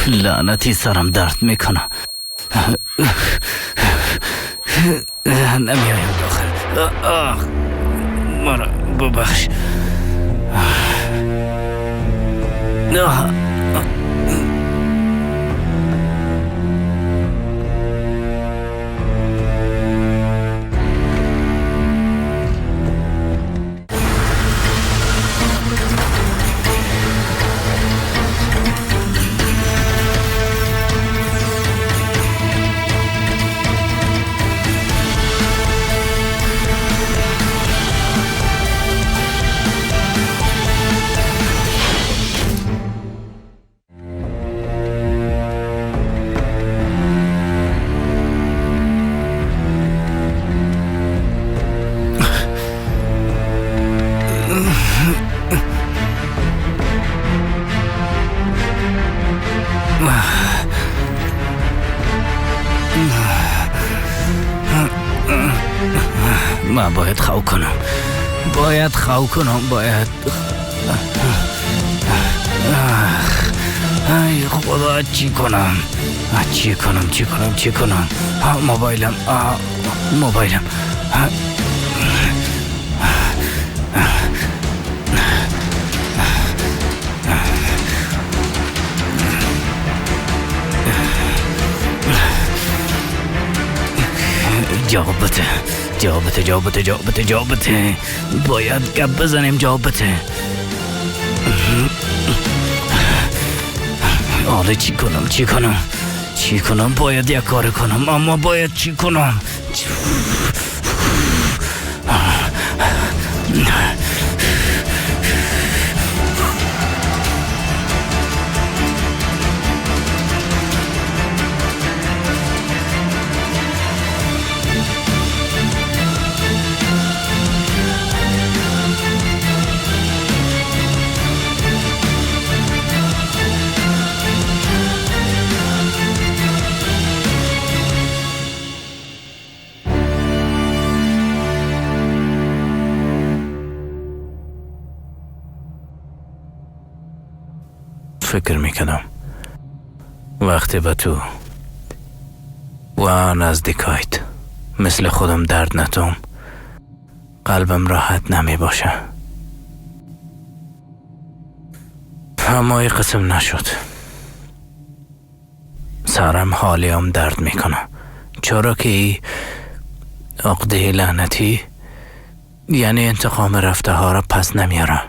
لعنتی سرم درد میکنه. نمیایم داخل. مرا ببخش. من باید خو کنم، باید خو کنم، باید. ای خدا، چی کنم؟ چی کنم؟ چی کنم؟ چی کنم؟ موبایلم، موبایلم. جواب بده، جواب بده، جواب بده، جواب بده، جواب بده. باید گپ بزنیم. جواب بده. آره، چی کنم؟ چی کنم؟ چی کنم؟ باید یک کار کنم، اما باید چی کنم؟ فکر میکنم وقتی به تو و نزدیکایت مثل خودم درد نتوم، قلبم راحت نمی باشه. اما این قسم نشد. سرم حالیم درد میکنه، چرا که ای عقده لعنتی یعنی انتقام رفته ها را پس نمیاره.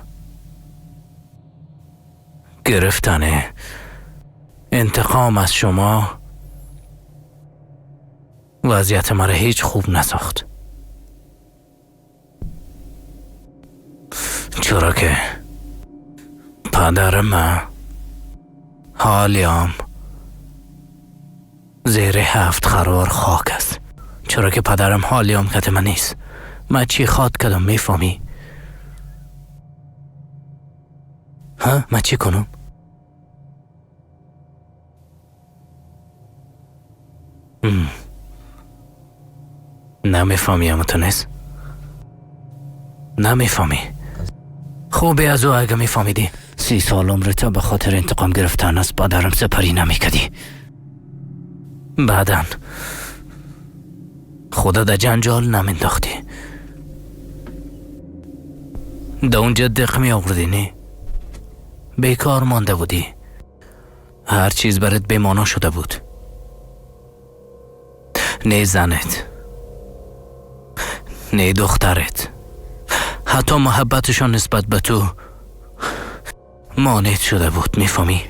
گرفتن انتقام از شما وضعیت مرا هیچ خوب نساخت، چرا که پدر من حالیم زیر 7 خروار خاک است. چرا که پدرم حالیم کت من نیست. من چی خواد کدم میفهمی؟ ها؟ من چی کنم؟ نمیفهمی اما تو نیست؟ نمیفهمی. خوبی از او اگه میفهمیدی 30 سال عمر تو به خاطر انتقام گرفتن از پدرم سپری نمیکدی. بعداً خدا در جنجال نمینداختی. در اونجا دق می آوردی، نه؟ بیکار مانده بودی. هر چیز برات بی‌معنا شده بود. نه زنت، نه دخترت، حتی محبتشان نسبت به تو مانع شده بود. میفهمی؟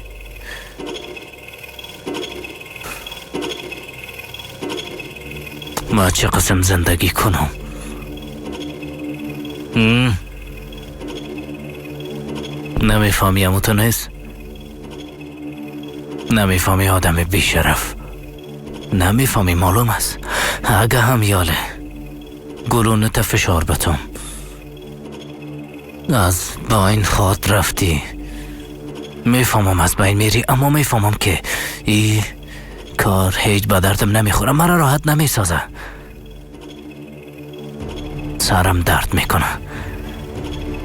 ما چه قسم زندگی کنم؟ نمیفهمی امو تو نیست؟ نمیفهمی آدم بیشرف؟ نمیفهمی؟ معلوم است. اگه هم یاله گلونت فشار بتم از بین خواد رفتی. میفهمم از بین میری، اما میفهمم که ای کار هیچ به دردم نمیخوره، مرا راحت نمیسازه. سرم درد میکنه،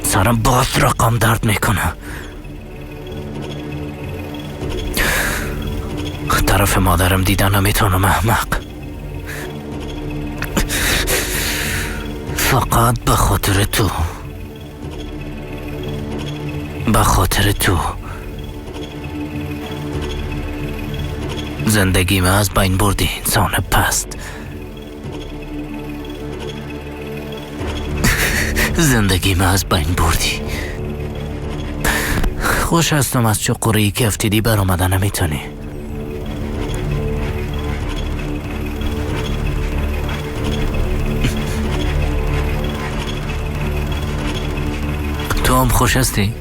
سرم باز رقم درد میکنه. طرف مادرم دیدن نمیتونم احمق. فقط به خاطر تو، به خاطر تو زندگی من از بین بردی انسان پست. زندگی من از بین بردی. خوش هستم از چقوری که افتیدی برآمده نمیتونی. تو هم خوش هستی؟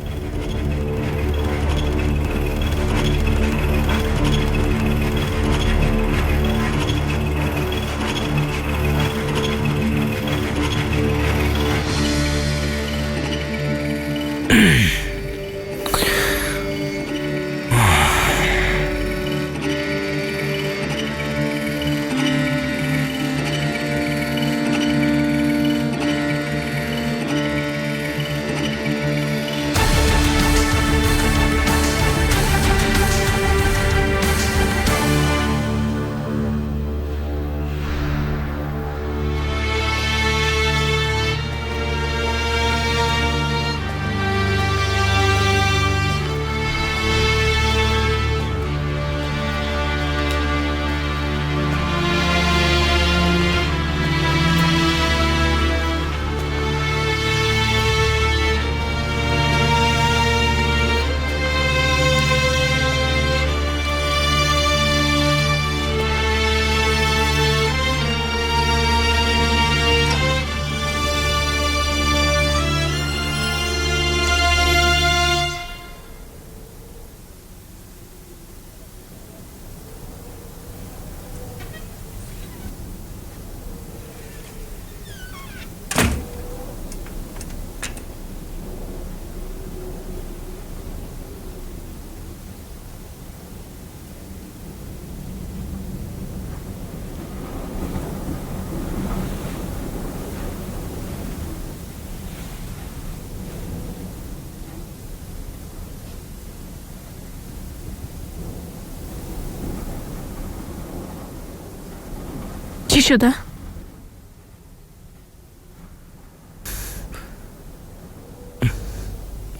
چی شده؟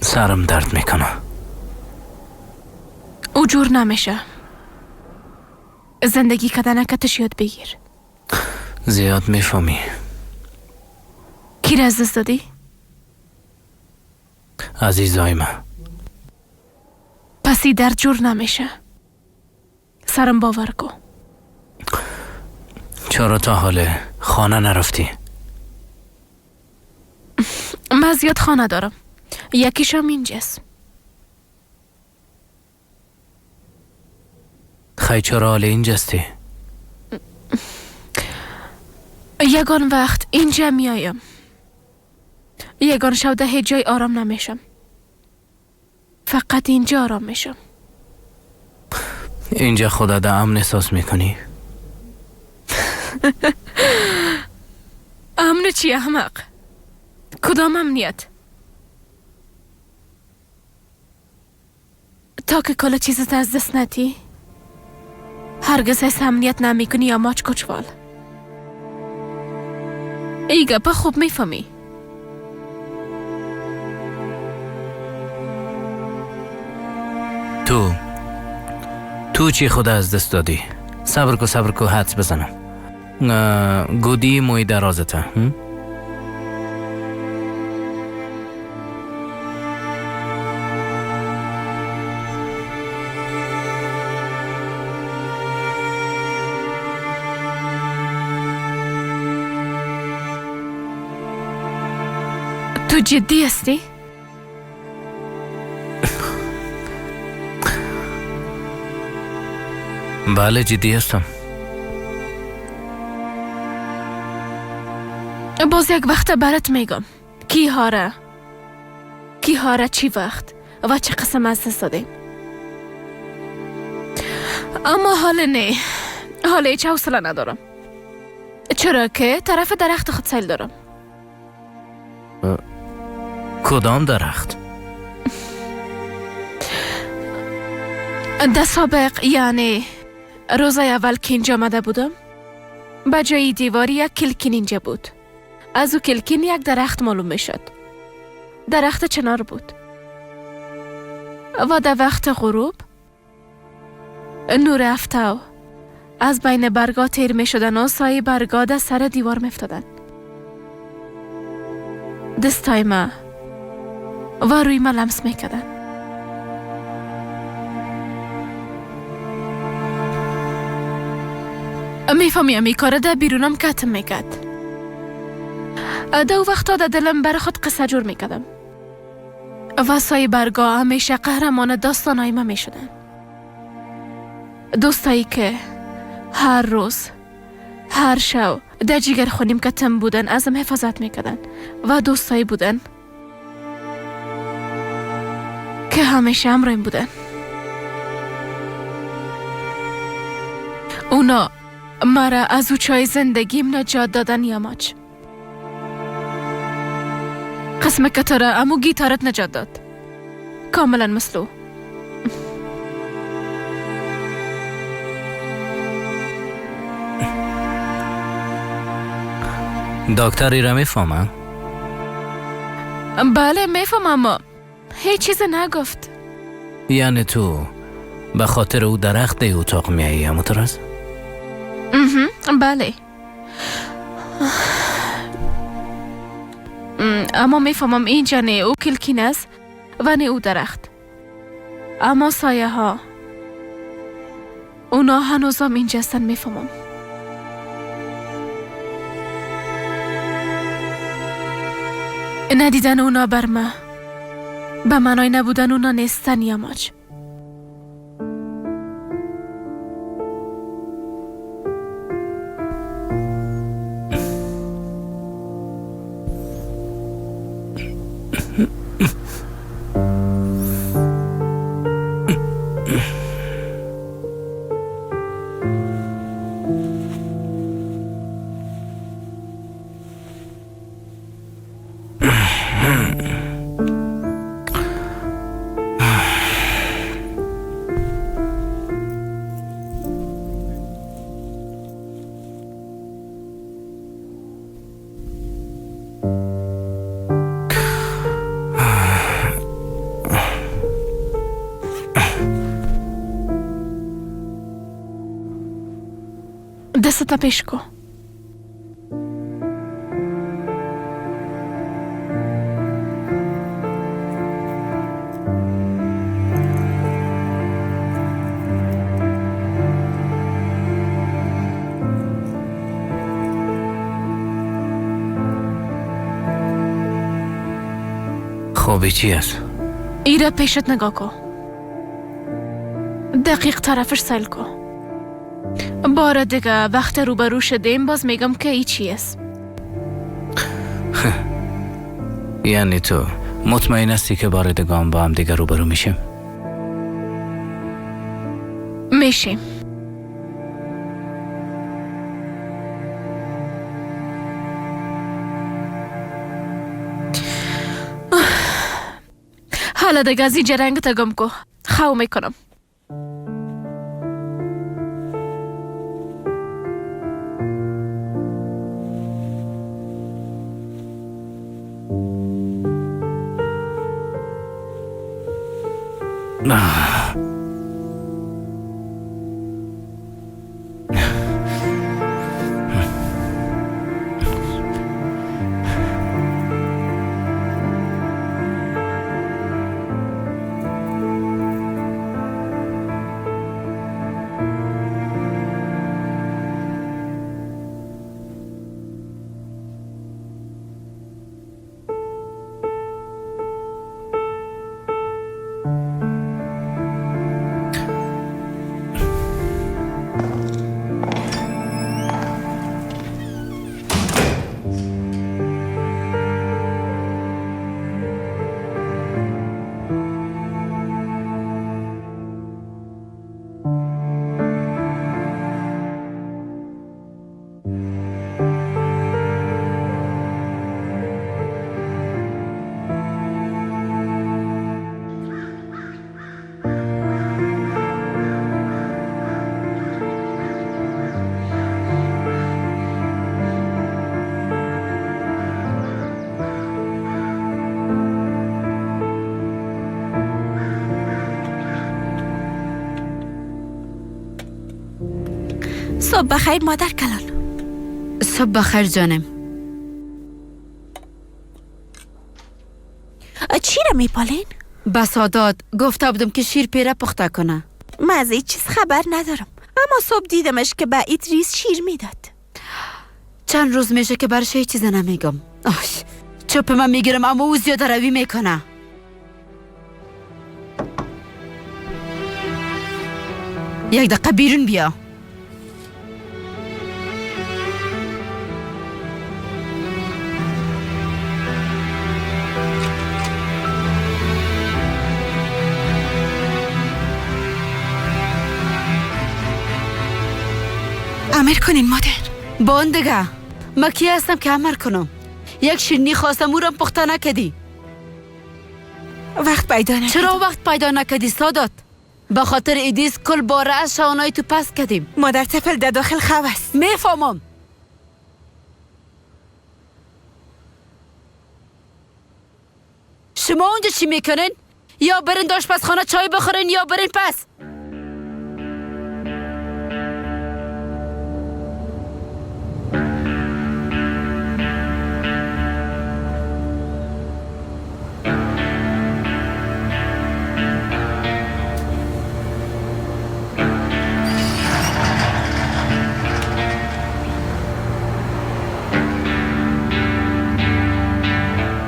سرم درد میکنه. او جور نمیشه. زندگی کردن کتش یاد بگیر. زیاد میفهمی. کی را از دست دادی؟ عزیزای من. پس ای درد جور نمیشه. سرم باور کن. چرا تا حال خانه نرفتی؟ من زیاد خانه دارم. یکیشم اینجاست. خی چرا حال اینجاستی؟ یگان وقت اینجا میایم. یگان شب ده هیچ جای آرام نمیشم. فقط اینجا آرام میشم. اینجا خدا ده امن احساس میکنی؟ امن چی احمق؟ کدام امنیت؟ تا که کل چیزت از دست ندی هرگز حس امنیت نمیکنی یا ماچ کچوال. ای گپه خوب میفهمی. تو چی خدا از دست دادی؟ صبر کو صبر کو حدس بزنم. گودی موی درازته. تو جدی هستی؟ بله جدی هستم. باز یک وقت برات میگم کی هاره کی هاره چی وقت و چه قسم از دست دادیم. اما حال نه، حال هیچ حوصله ندارم، چرا که طرف درخت خود سیل دارم. کدام درخت؟ در سابق، یعنی Рӯзаи аввал ки инҷа омада будам, ба ҷои девор як килкин инҷа буд. Аз ӯ килкин як дарахт маълум мешуд. Дарахт чинор буд. Ва дар вақти ғуруб нури афтав аз байни баргҳо тир мешуданд ва сояи баргҳо дар сари девор мефтоданд. Дастҳои ма ва рӯи ма ламс мекарданд. Мефаҳмӣ, ами кора дар берунам катм мекард. Дар вақто дар дилам барои худ қисса ҷур мекардам. Ва сояи баргҳо ҳамеша қаҳрамони достонҳои ма мешуданд. Дӯстое ки ҳар рӯз, ҳар шав дар ҷигархоним катм буданд, азам ҳифозат мекарданд ва дӯстое буданд ки ҳамеша ҳамроҳим буданд. Уно мара аз учои зиндагим наҷот додан ямоч. Қисме ки тура аму гитарат наҷот дод. Комилан мислу. Доктор ира мефаҳмам? Бале, мефаҳмам, аммо ҳеҷ чизе нагуфт. Яъне ту ба хотири ӯ дарахт дар утоқ меоӣ, ҳамутур аст? Бале. Аммо мефаҳмам инҷа не ӯ килкин аст ва не ӯ дарахт. Аммо сояҳо, уно ҳанӯзам инҷа ҳастанд, мефаҳмам. Надидан уно бар ма ба маънои набудан уно нестан ямоч. Дастата пеш ку. Хоби чи аст? Ира пешат нигоҳ ку. Дақиқ тарафаш сайл ку. Бора дига вақте рӯбарӯ шудем боз мегам ки и чи аст. Яъне ту мутмаин ҳастӣ ки бори дигам бо ҳам дига рӯбарӯ мешем? Мешем. Ҳала дига аз инҷа рангата гум ку. Хав мекунам. صبح بخیر مادر کلان. صبح بخیر جانم. چی را میپالین؟ به سادات گفته بودم که شیر پیره پخته کنه. من از هیچ چیز خبر ندارم، اما صبح دیدمش که به ادریس شیر میداد. چند روز میشه که برش هیچ چیز نمیگم. آش چوب من میگیرم اما او زیاده روی میکنه. یک دقیقه بیرون بیا. امر کنین مادر. بان دیگه ما کی هستم که امر کنم؟ یک شیرینی خواستم او را پخته نکدی. وقت پیدا نکردم. چرا وقت پیدا نکدی سادات؟ به خاطر ایدیس کل باره از شوانای تو پس کردیم. مادر طفل در داخل خو است. میفهمم. شما اونجا چی میکنین؟ یا برین د آشپزخانه چای بخورین یا برین پس.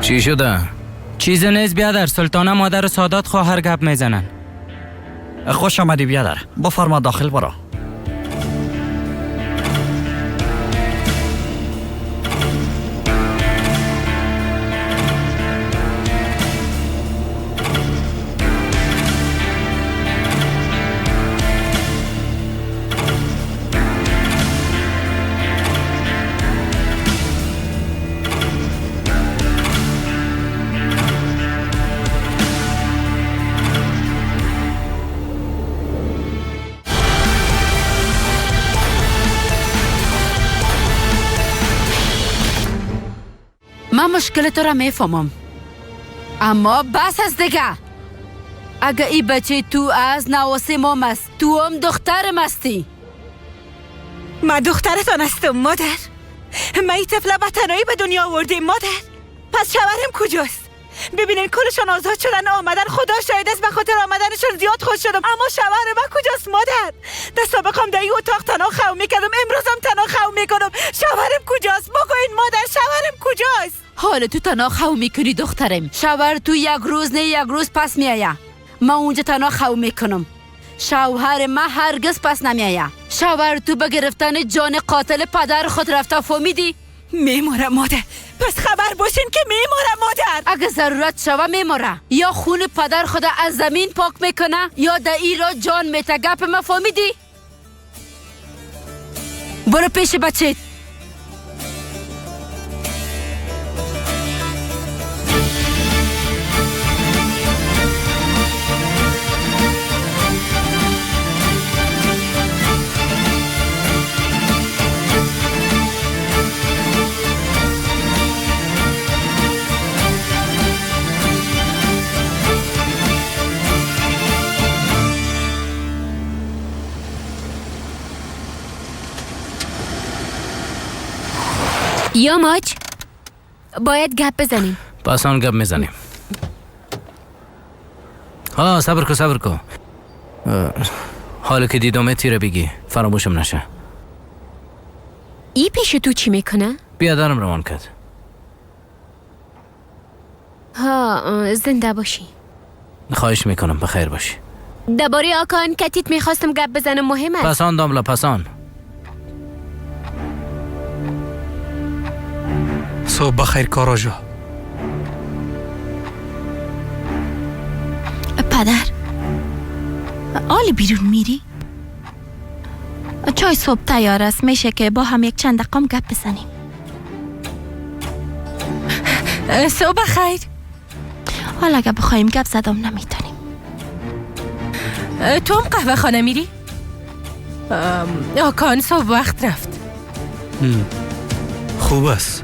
چی شده؟ چیزی نیست بیادر. سلطانه مادر سادات خواهر گپ میزنن. خوش آمدی بیادر، بفرما داخل برو. من مشکل تو را میفهمم، اما بس از دیگه. اگه ای بچه تو از نواسه مام است، تو هم دخترم هستی. من دخترتان هستم مادر. من ای طفله به تنهایی به دنیا آورده مادر. پس شوهرم کجاست؟ ببینین کلشان آزاد شدن آمدن، خدا شاهد است به خاطر آمدنشون زیاد خوش شدم، اما شوهر من کجاست مادر؟ در سابقم در این اتاق تنها خو میکردم، امروزم تنها خو میکنم. شوهرم کجاست؟ بگوین مادر، شوهرم کجاست؟ حال تو تنها خو میکنی دخترم. شوهر تو یک روز نه یک روز پس میآید. من اونجا تنها خو میکنم. شوهر من هرگز پس نمیآید. شوهر تو به گرفتن جان قاتل پدر خود رفته، فهمیدی؟ میمورم مادر. پس خبر باشین که میمورم مادر. اگه ضرورت شوه میموره. یا خون پدر خود از زمین پاک میکنه یا در ای را جان میته. گپ ما فهمیدی؟ برو پیش بچه. یا ماج باید گپ بزنیم. پسان گپ میزنیم. ها صبر کو صبر کو. حالا که دیدم تیره بگی فراموشم نشه. ای پیش تو چی میکنه؟ بیادرم روان کرد. ها زنده باشی. خواهش میکنم بخیر باشی. درباره آکان کتیت میخواستم گپ بزنم، مهم است. پسان داملا پسان. صبح بخیر کاراجا. پدر آل بیرون میری؟ چای صبح تیار است، میشه که با هم یک چند دقیقه گپ بزنیم. صبح بخیر. حالا اگه بخوایم گپ زدم نمیتونیم. تو هم قهوه خانه میری؟ آکان صبح وقت رفت. خوب است.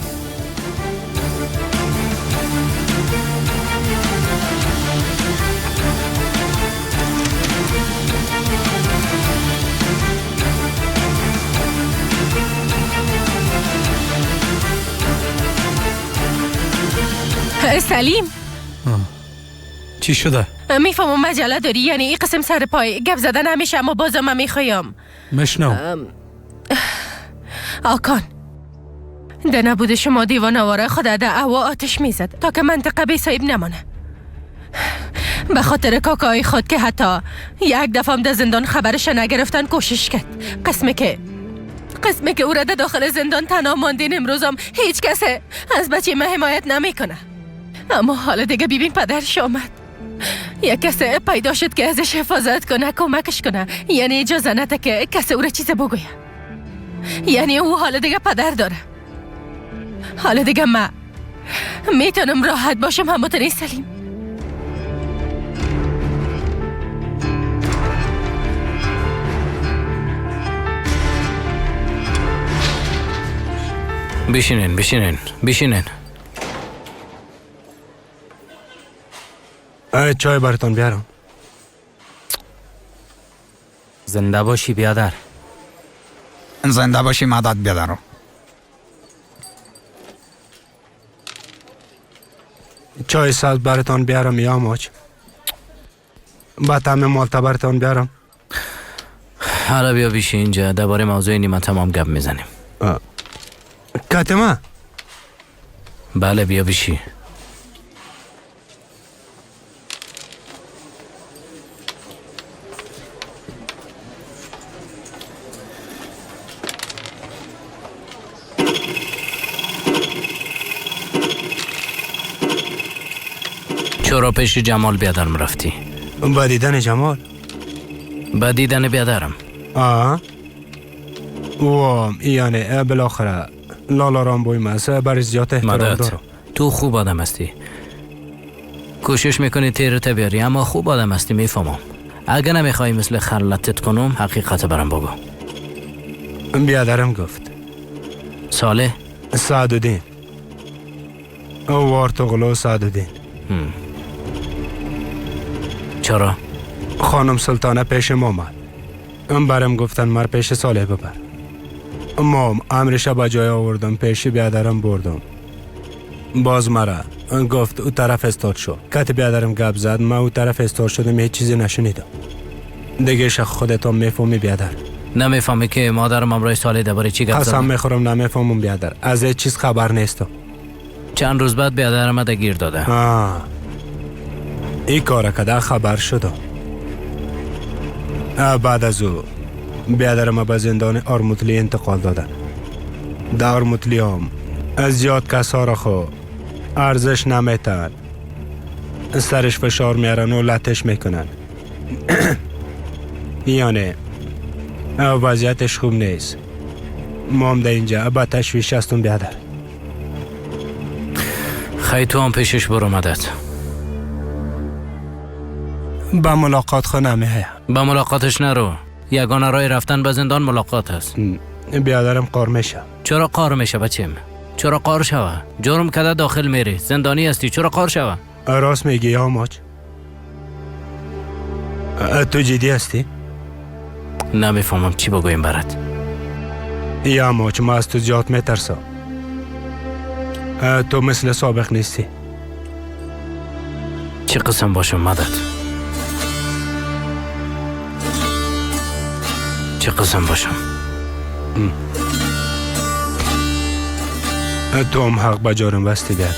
سلیم چی شده؟ میفهمم مجله داری، یعنی این قسم سر پای گپ زدن همیشه، اما بازم من میخوایم مشنو. آکان ده نبود شما دیوانه واره خدا ده اوا آتش میزد تا که منطقه بی صاحب نمانه. به خاطر کاکای خود که حتی یک دفعه هم ده زندان خبرش نگرفتن کوشش کرد. قسمه که او را ده داخل زندان تنها ماندین. امروزم هیچ کس از بچه من حمایت نمیکنه. اما حالا دیگه ببین پدرش آمد، یک کس پیدا شد که ازش حفاظت کنه، کمکش کنه، یعنی اجازه نده که کسی او را چیز بگویه. یعنی او حالا دیگه پدر داره. حالا دیگه من میتونم راحت باشم همونطوری سلیم. بشینین بشینین بشینین. چای براتون بیارم. زنده باشی بیادر. زنده باشی مدد بیادر. چای سبز براتون بیارم یا ماچ؟ با طعم مالتا براتون بیارم. حالا بیا بیشی اینجا درباره موضوع نیمه تمام گپ میزنیم. کاتمه؟ بله بیا بیشی. چرا پیش جمال بیادرم رفتی؟ با دیدن جمال؟ با دیدن بیادرم. آه و یعنی بالاخره لالا رامبوی ماست، برای زیاد احترام دارم. تو خوب آدم هستی، کوشش میکنی تیرت بیاری، اما خوب آدم هستی میفهمم. اگه نمیخوای مثل خلطت کنم حقیقت برام بگو. بیادرم گفت صالح؟ سعدالدین وارتغلو سعدالدین. چرا؟ خانم سلطانه پیش ما آمد. برم گفتن مر پیش صالح ببر. ما امرش به جای آوردم، پیش بیادرم بردم. باز مرا گفت او طرف استاد شو. کت بیادرم گپ زد، ما او طرف استاد شدم، هیچ چیزی نشنیدم. دیگه شخ خودتان میفهمی بیادر. نمیفهمی که مادرم امرای صالح درباره چی گپ زد؟ قسم میخورم نمیفهمم بیادر، از هیچ چیز خبر نیستم. چند روز بعد بیادرم گیر داده. این کار کده خبر شدم. بعد از او بیادرم به زندان آرموتلی انتقال دادن. در آرموتلی هم از زیاد کسا را خو ارزش نمیتن، سرش فشار میارن و لطش میکنن. یعنی وضعیتش خوب نیست. ما هم در اینجا با تشویش هستم بیادر. خیلی تو هم پیشش برو مدد. به ملاقات خو نمیایم. به ملاقاتش نرو. یگانه راه رفتن به زندان ملاقات است. بیادرم قار میشه. چرا قار میشه بچیم؟ چرا قار شوه؟ جرم کده داخل میری، زندانی هستی، چرا قار شوه؟ راست میگی یا ماچ؟ تو جدی هستی؟ نمیفهمم چی بگویم برات. یا ماچ ما از تو زیاد میترسم. تو مثل سابق نیستی. چه قسم باشم مدد؟ چه قسم باشم؟ تو هم حق به جارم بستی بیادر.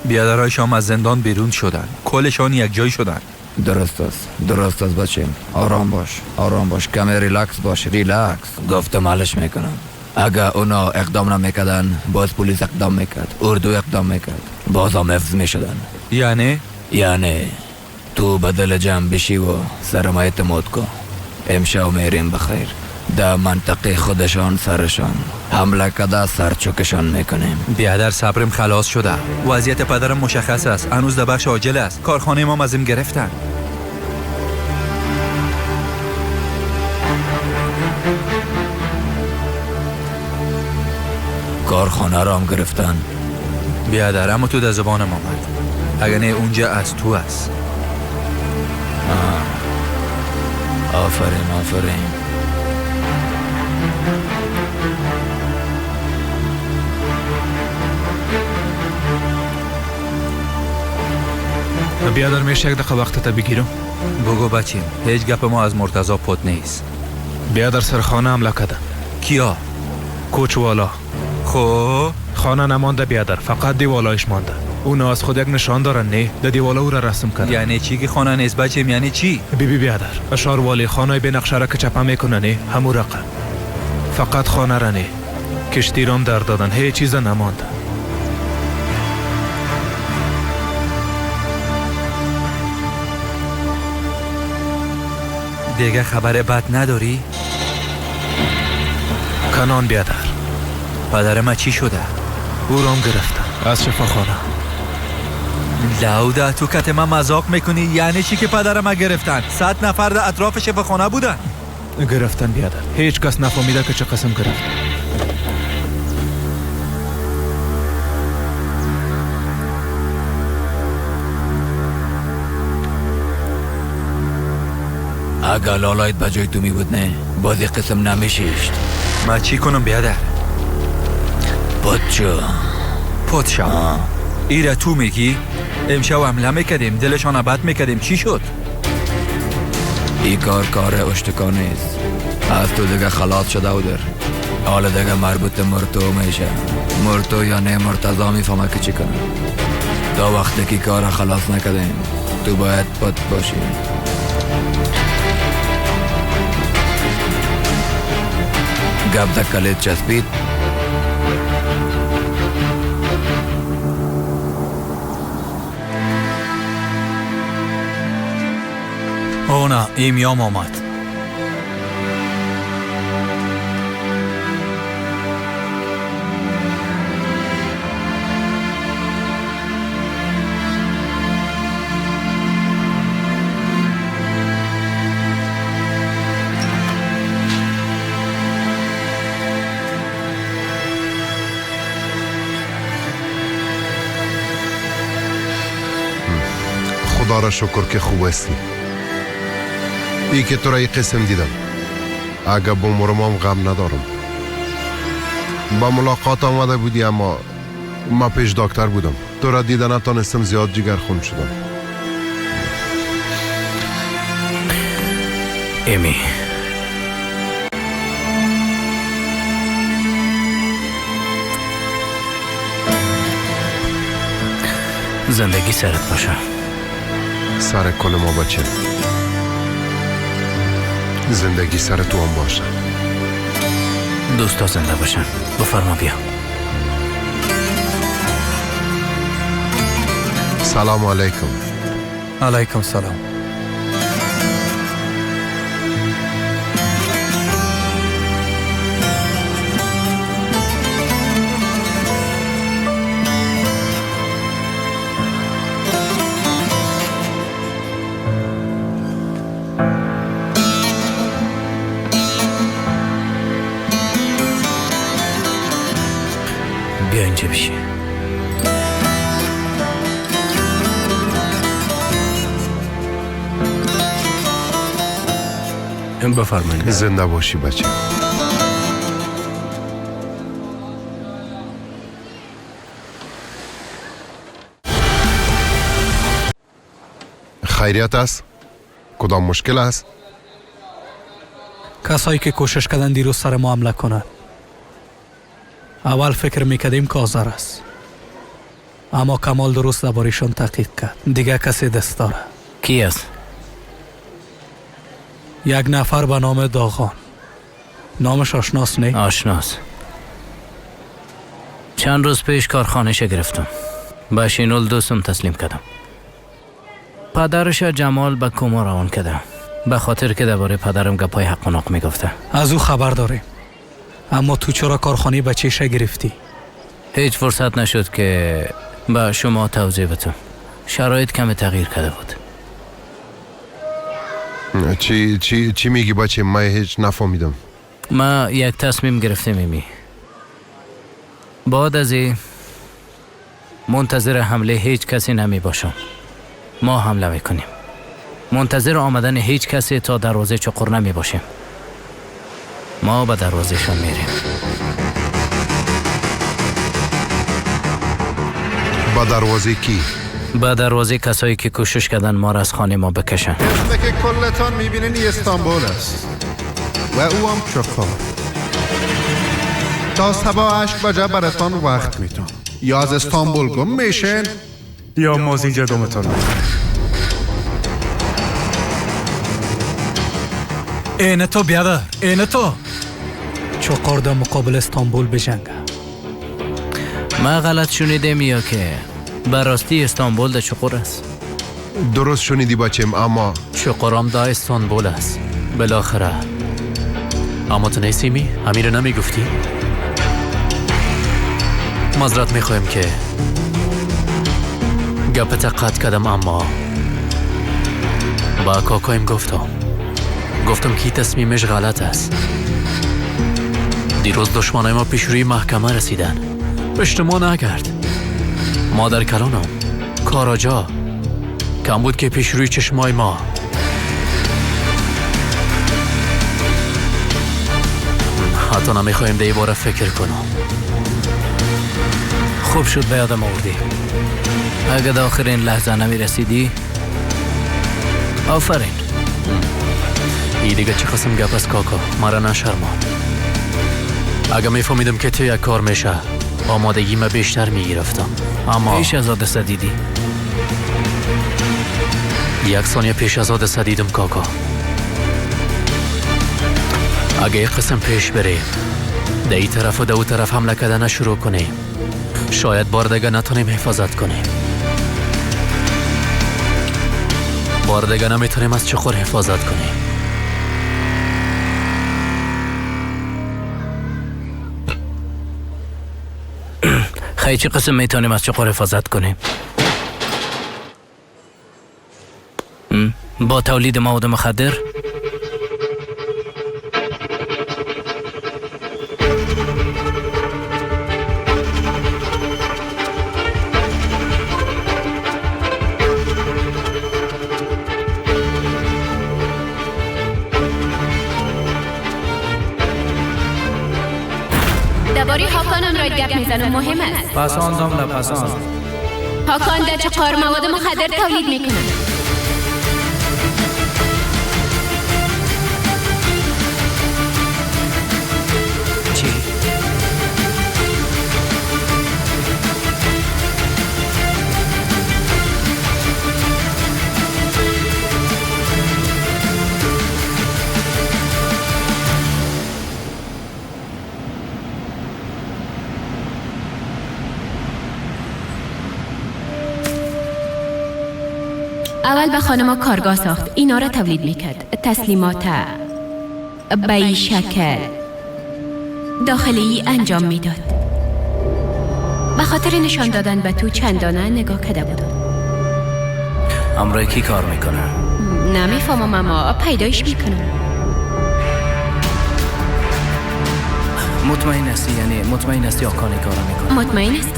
بیادرهای شام از زندان بیرون شدن، کلشان یک جای شدن. درست است، درست است بچیم. آرام باش، آرام باش، کمی ریلکس باش، ریلکس. گفتم حلش میکنم. اگه اونا اقدام نمیکردن باز پلیس اقدام میکرد، اردو اقدام میکرد، باز هم حفظ میشدن. یعنی؟ یعنی تو بدل جمع بشی و سرما اعتماد کن. امشب میریم بخیر. در منطقه خودشان سرشان حمله کده سرچوکشان میکنیم. بیادر صبرم خلاص شده. وضعیت پدرم مشخص است، هنوز در بخش عاجل است. کارخانه ما از این گرفتن. کارخانه را هم گرفتن. بیادر اما تو در زبانم آمد، اگر نه اونجا از تو است. آفرین آفرین. بیادر میشه یک دقیقه وقت تا بگیرم؟ بگو بچیم، هیچ گپ ما از مرتضی پت نیست. بیادر سر خانه حمله کردن. کیا؟ کوچوالا. خب خانه نمانده بیادر، فقط دیوالایش مانده. اونا از خود یک نشان دارن، نه در دیوالا او را رسم کردن. یعنی چی که خانه نیست بچیم؟ یعنی چی؟ بی بی بیادر، اشار والی خانه به نقشه را که چپه میکنه نه همو رقم. فقط خانه را نه، کشتی رام در دادن، هیچ چیز نمانده. دیگه خبر بد نداری؟ کنان بیادر. پدر ما چی شده؟ او رام گرفتن از شفاخانه. لوده تو کت من مذاق میکنی؟ یعنی چی که پدر ما گرفتن؟ 100 نفر در اطراف شفاخانه بودن. گرفتن بیادر، هیچ کس نفهمیده که چه قسم گرفت. اگر لالایت به جای تو می بود نه بازی قسم نمیشیشت. ما چی کنم بیادر؟ پت شو. پت شو. ایره تو میگی؟ امشب حمله میکردیم، دلشان بد میکردیم، چی شد؟ ای کار کار اشتکا نیست. از تو دیگه خلاص شده و در حال دیگه مربوط مرتو میشه. مرتو یا نه مرتضی میفهمه که چی کنه. تا وقتی که کار خلاص نکردیم تو باید پت باشی. گپ در کلید چسبید. اونا ایمیام آمد. خدا را شکر که خوب هستی. ای که تو را ای قسم دیدم. اگه بمرم غم ندارم. با ملاقات آمده بودی اما ما پیش دکتر بودم. تو را دیده نتانستم، زیاد جگر خون شدم. ایمی زندگی سرت باشه. سر کل ما بچه. زندگی سر تو هم باشه. دوستا زنده باشن. بفرما بیا. سلام علیکم. علیکم سلام. بیا اینجا بشی. بفرمایید. زنده باشی بچه. خیریت است؟ کدام مشکل است؟ کسایی که کوشش کردن دیروز سر ما حمله کنند. اول فکر میکردیم که آذر است، اما کمال درست درباره‌شان تحقیق کرد. دیگه کسی دست داره. کی است؟ یک نفر به نام داغان. نامش آشناس نه؟ آشناس. چند روز پیش کارخانه‌ش گرفتم. به شینول دوستم تسلیم کردم. پدرش جمال به کوما روان کردم، به خاطر که درباره پدرم گپای حق و ناق میگفته. از او خبر داریم. اما تو چرا کارخانه بچه‌ش گرفتی؟ هیچ فرصت نشد که به شما توضیح بدم. شرایط کمی تغییر کرده بود. چی چی چی میگی بچه؟ من هیچ نفهمیدم. ما یک تصمیم گرفتیم ایمی. بعد از این منتظر حمله هیچ کسی نمی باشم. ما حمله میکنیم. منتظر آمدن هیچ کسی تا دروازه چقر نمی باشیم. ما به دروازهشان میریم. به دروازه کی؟ به دروازه کسایی که کوشش کردن ما را از خانه ما بکشن. که کلتان میبینین استانبول است و او هم چقار. تا صبح 8 بجه براتان وقت میتون. یا از استانبول گم میشین یا ما از اینجا گمتان. اینه تو بیادر، اینه تو. چقار در مقابل استانبول بجنگه. ما غلط شنیدیم یا که براستی استانبول در چقور است؟ درست شنیدی بچم، اما چقورم در استانبول است بالاخره. اما تو نیسیمی؟ امیر نمیگفتی؟ معذرت میخوایم که گپت قطع کردم، اما با کاکایم گفتم که تصمیمش غلط است. دیروز دشمنای ما پیش روی محکمه رسیدن، پشت ما نکرد. مادر کلانم کاراجا کم بود که پیش روی چشمای ما. حتی نمیخوایم در باره فکر کنم. خوب شد به یادم آوردی. اگه در آخرین لحظه نمی رسیدی. آفرین. ای دیگه چه قسم گپ است کاکا، مرا نشرمان. اگه میفهمیدم که تو یک کار میشه آمادگی ما بیشتر میگرفتم. اما پیش از حادثه دیدی؟ یک ثانیه پیش از حادثه دیدم کاکا. اگه یک قسم پیش بریم، در این طرف و در او طرف حمله کردن شروع کنیم، شاید بار دیگه نتونیم حفاظت کنیم. بار دیگه نمیتونیم از چقور حفاظت کنیم. خیلی چه قسم میتونیم از چقور حفاظت کنیم؟ با تولید مواد مخدر؟ گپ میزنم مهم است. پسان داملا پسان. هاکان در چقار مواد مخدر تولید میکنه. چی؟ اول به خانم کارگاه ساخت، اینا را تولید میکرد. تسلیمات به این شکل داخلی انجام میداد. به خاطر نشان دادن به تو چندانه نگاه کرده بودم. امرای کی کار میکنه؟ نمیفهمم اما پیدایش میکنم. مطمئن هستی؟ یعنی مطمئن هستی آکانی کار میکنه؟ مطمئن هستم.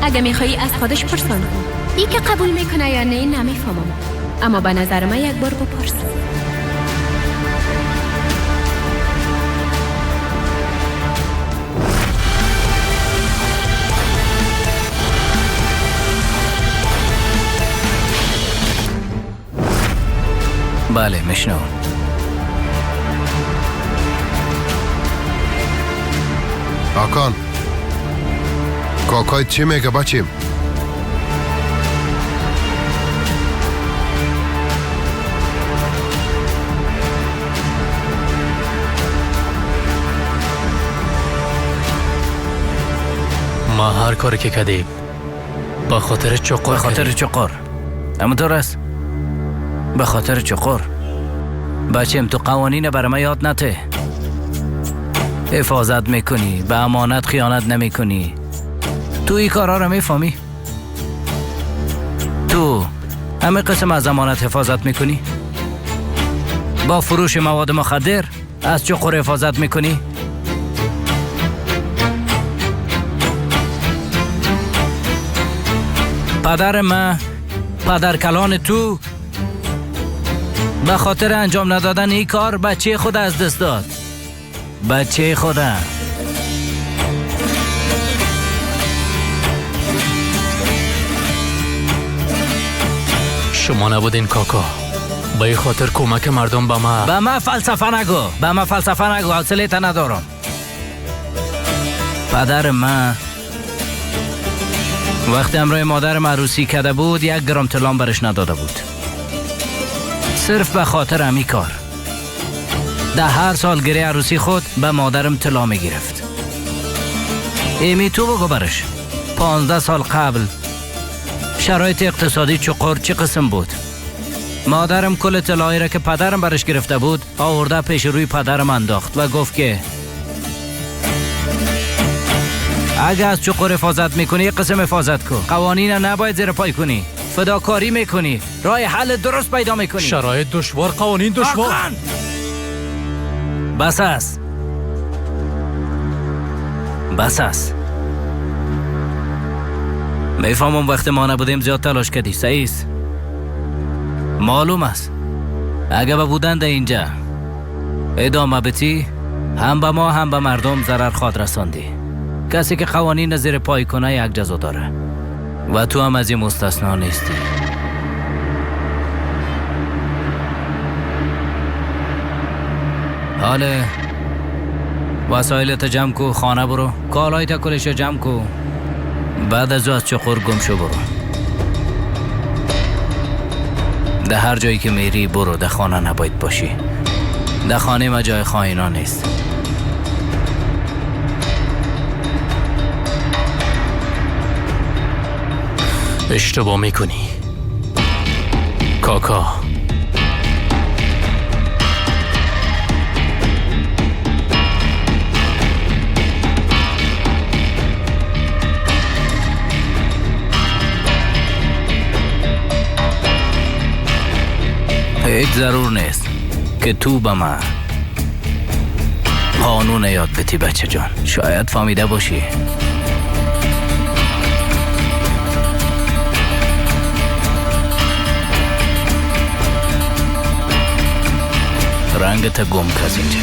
اگه میخوایی از خودش پرسان کن. ای که قبول میکنه یا نه نمیفهمم، اما به نظر من یک بار بپرس. بله میشنوم. آکان کاکای چی میگه بچیم؟ ما هر کاری که کردیم با خاطر چقر، به خاطر چقر. همونطور است، به خاطر چقر. بچیم تو قوانین برای ما یاد نته. حفاظت میکنی، به امانت خیانت نمیکنی. تو این کارها رو میفهمی؟ تو همه قسم از امانت حفاظت میکنی؟ با فروش مواد مخدر از چقر حفاظت میکنی؟ پدر من، پدر کلان تو، به خاطر انجام ندادن این کار بچه خود از دست داد. بچه خدا. شما نبودین کاکا. به این خاطر کمک مردم به ما. به ما فلسفه نگو، به ما فلسفه نگو، حوصله تا ندارم. پدر من وقتی امرای مادرم عروسی کرده بود 1 گرم طلام برش نداده بود، صرف به خاطر همی کار. در هر سال گره عروسی خود به مادرم طلا می گرفت. ایمی تو بگو برش 15 سال قبل شرایط اقتصادی چقر چه قسم بود؟ مادرم کل طلایی را که پدرم برش گرفته بود آورده پیش روی پدرم انداخت و گفت که اگه از چقر حفاظت میکنی قسم حفاظت کن، قوانین را نباید زیر پای کنی، فداکاری میکنی، راه حل درست پیدا میکنی. شرایط دشوار، قوانین دشوار. بس است، بس است. میفهمم وقت ما نبودیم زیاد تلاش کردی، صحیح است، معلوم است. اگه به بودن در اینجا ادامه بتی هم به ما هم به مردم ضرر خواد رساندی. کسی که قوانین زیر پای کنه یک جزا داره و تو هم از این مستثنا نیستی. حالا وسایلت جمع کو، خانه برو، کالایت کلش جمع کو، بعد از او از چقر گم شو برو. ده هر جایی که میری برو، ده خانه نباید باشی. ده خانه ما جای خائنان نیست. اشتباه میکنی کاکا. هیچ ضرور نیست که تو به من قانون یاد بتی بچه جان. شاید فهمیده باشی. رنگ تا گم کز اینجا.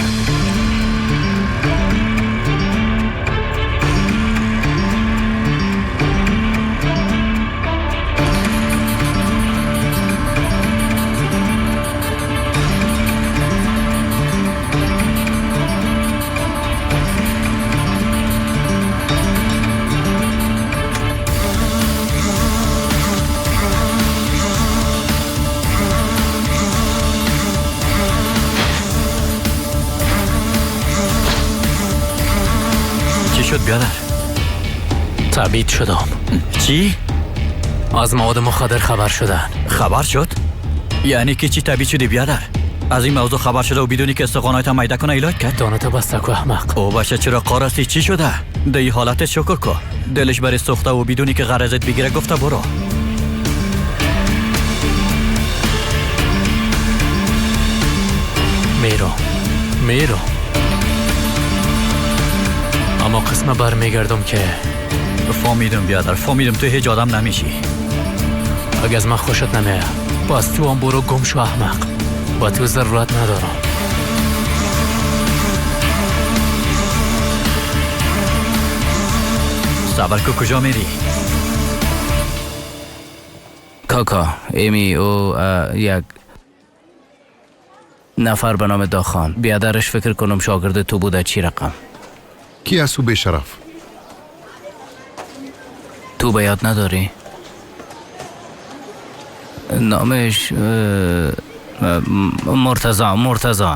شد بیادر؟ تبعید شدم. چی؟ از مواد مخدر خبر شدن. خبر شد؟ یعنی که چی تبعید شدی بیادر؟ از این موضوع خبر شده و بدونی که استخوانایت میده کنه علاج کرد؟ دانتا بسته کو احمق. او باشه چرا قارستی چی شده؟ در این حالت شکر کو. دلش بر سوخته و بدونی که غرضت بگیره گفته برو. میرو اما قسمه برمیگردم که فهمیدم بیادر، فهمیدم تو هیچ آدم نمیشی. اگه از من خوشت نمیاد باز تو هم برو گم شو احمق. با تو ضرورت ندارم. صبر کو، کجا میری؟ کاکا ایمی او یک نفر به نام داخان بیادرش فکر کنم شاگرد تو بوده. چی رقم؟ کی از او بی‌شرف؟ تو به یاد نداری؟ نامش مرتضی. مرتضی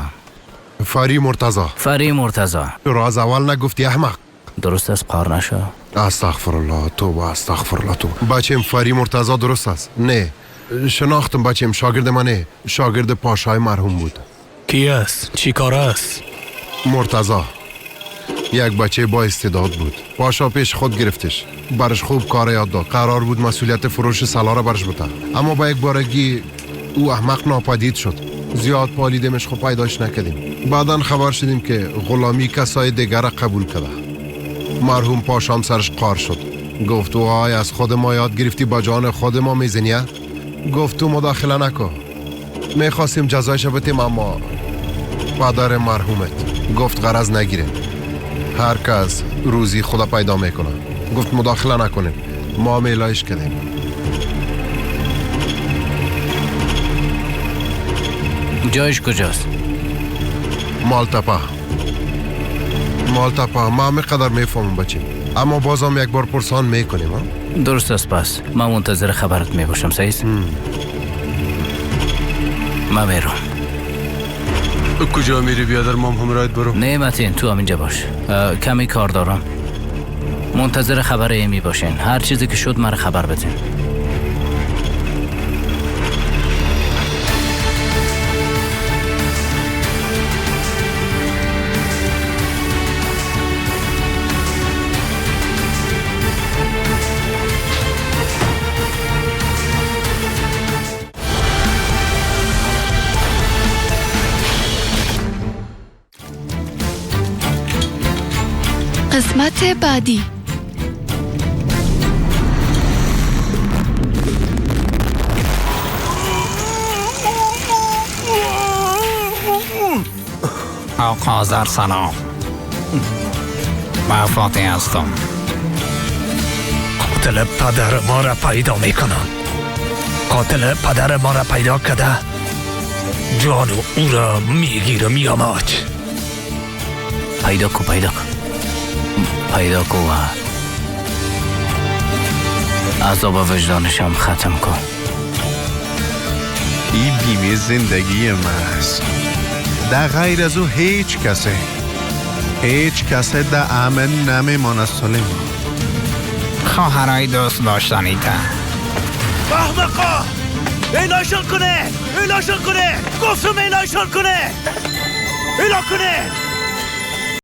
فری مرتضی. فری مرتضی. تو از اول نگفتی احمق. درست است، قار نشو. استغفر الله، توبه، استغفر الله، توبه. بچیم فری مرتضی درست است. نه شناختم بچیم، شاگرد منه، شاگرد پاشای مرحوم بود. کی است؟ چی کار است؟ مرتضی یک بچه با استعداد بود. پاشا پیش خود گرفتش، برش خوب کار یاد داد. قرار بود مسئولیت فروش سلا را برش بده، اما با یک بارگی او احمق ناپدید شد. زیاد پالیدیمش، خو پیداش نکردیم. بعدا خبر شدیم که غلامی کسای دیگر را قبول کرده. مرحوم پاشام سرش قار شد. گفت وای از خود ما یاد گرفتی با جان خود ما میزنی؟ گفت تو مداخله نکن. میخواستیم جزایش بدیم اما پدر مرحومت گفت غرض نگیرین، هر کس روزی خدا پیدا میکنه. گفت مداخله نکنین. ما میلایش کردیم. جایش کجاست؟ مالتپا. مالتپا. ما همه میفهمم بچه، اما بازم یک بار پرسان میکنیم. درست است. پس من منتظر خبرت میباشم. صحیح؟ من میرم. کجا میری بیادر؟ مام همراهت برو. نه متین، تو هم اینجا باش، کمی کار دارم. منتظر خبر ایمی باشین. هر چیزی که شد مرا خبر بدین. قسمت بعدی. آقا آذر سلام، من فاتح هستم. قاتل پدر ما را پیدا میکنم. قاتل پدر ما را پیدا کرده جان او را میگیرم. یاماچ پیدا کو، پیدا کو، پیدا کو و عذاب وجدانشم ختم کن. این بیمه زندگی من است. در غیر از او هیچ کسی، هیچ کسی در امن نمیماند. سلیمان خواهرای دوست داشتنی تا احمقا ایلاشان کنه، ایلاشان کنه، گفتم ایلاشان کنه، ایلا کنه.